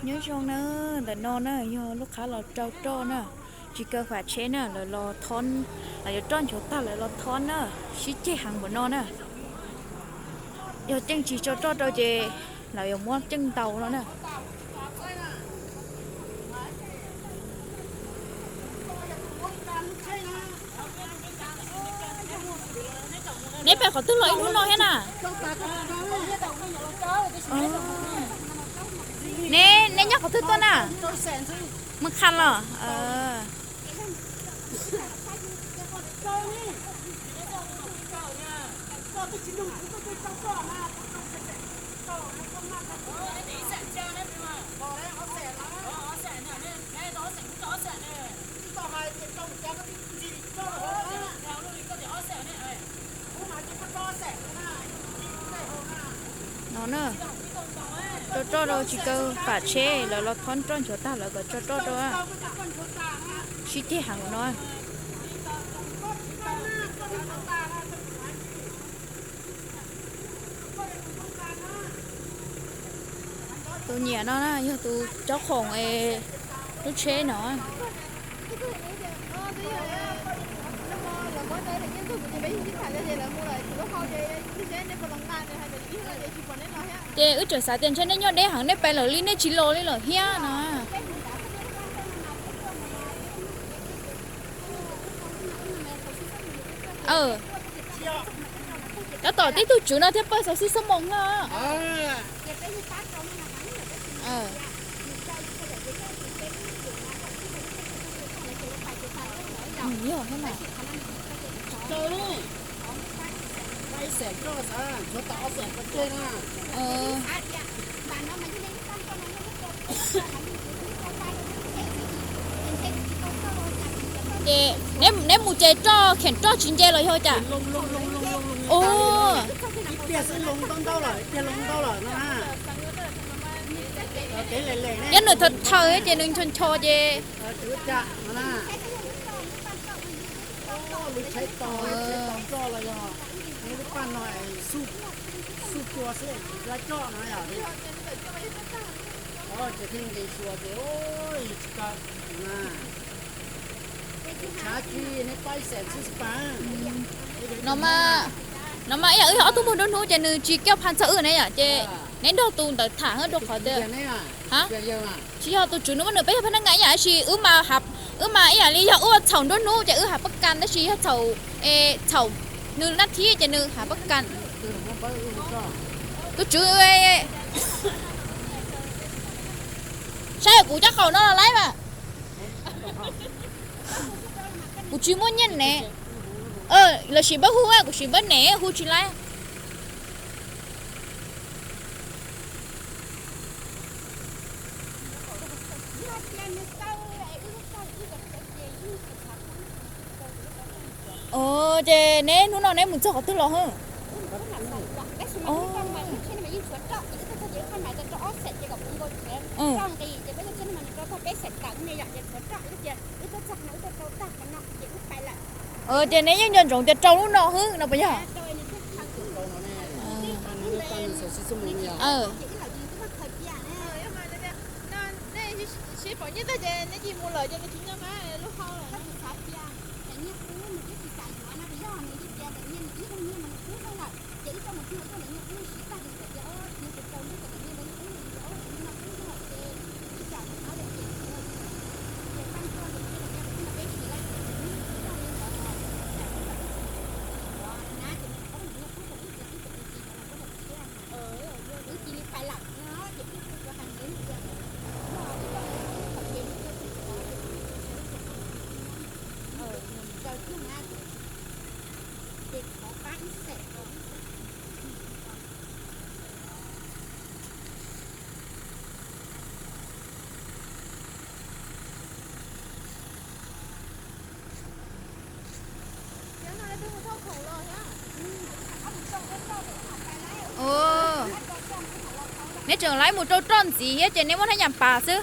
Nyob zoo na, ntawm no na yog lub qhab los rau roj na, tsis kaw fam tsheb na, lawv los thob, lawv yuav roj nchuav tag lawv los thob na, sib ceg heev npaum no na. Yog ceej tsis tso roj rau ces lawv yuav muab ceej ntaus no na. Neb pem qhov twg los ib hnub no thiab na? Neb, neb nyob qhov twg tuaj na? Mus Khas los? No na, rau roj rau tsis kaw fam tsheb, lawv los thob roj nchuav tag lawv kom tso roj rau. Sib ceg heev no. Tus nyiam no na yog tus cob khoom lub tsheb no. Ces wb tseem xav tias ntshe nej nyob deb heev nej pais lawm li nej tsis los li lawm thiab no. Tab tom tib tug tswv no thiaj pawg xauv xib xab moos no. Ces neb mus ces roj kheem roj tsis nce los yog cas? Yog nws thaws thaws ces nws ncho ncho ces No mas, no mas ib yam wb yog ob tug muag nruab hnub ces nws tsis coj pha txog wb na yom, ces neb nrog tus ntawd tham rau qhov tias, tsis yog tus tswv nws muab nws peb yog phab nab ngas ib yam, tab sis wb mas, wb mas ib yam li yog wb ua txhaum nruab hnub ces wb has pab kas, tab sis yog txhaum, txhaum nws nab thib ces nws has pab kas. Tus tswv, saib kuv cov qaum no los laib mas. Kuv tsis muaj nyiaj ne. Lawv sim npawb hu, kuv sim npawb ne hu tsis laib. Ces neb hnub no neb mus txog qhov twg los? Ces neb yeej nco ntsoov tias rau lub no xwb no puas yog? Neb tseem laib mus rau roj ntxiv thiab ces neb muab hnab yas pas xwb.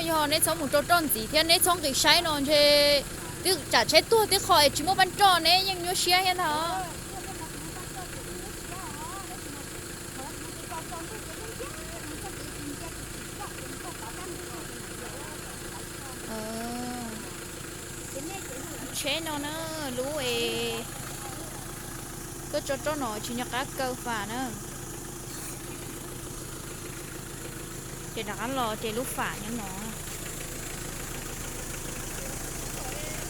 Yog neb txhob mus rau roj ntxiv thiab neb txhob nqis saib no ntshe twb tsam tsheb tuag tib qho es tsis muaj paj roj neb yeej nyuaj siab thiab ntag. Tsheb no na, lub es tuaj tso roj no tsis nco qab kaw fam na. Ces rov qab los ces lub fam nyob no.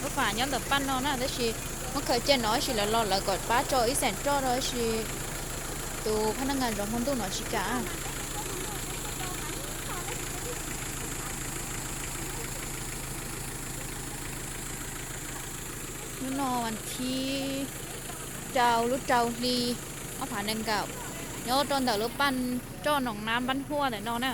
Lub fam nyob ntawm paj no na, tab sis muab khaws cia no tab sis lawv los lawv kom pab tso ib xeem roj rau tab sis tus phab naj nkas zov hmo ntuj no tsis kam. Hnub no vas thib rau lub rau hli ob phav nees nkaum, nyob rau ntawm lub paj roj Noom Nab Npab Huaj ntawm no na.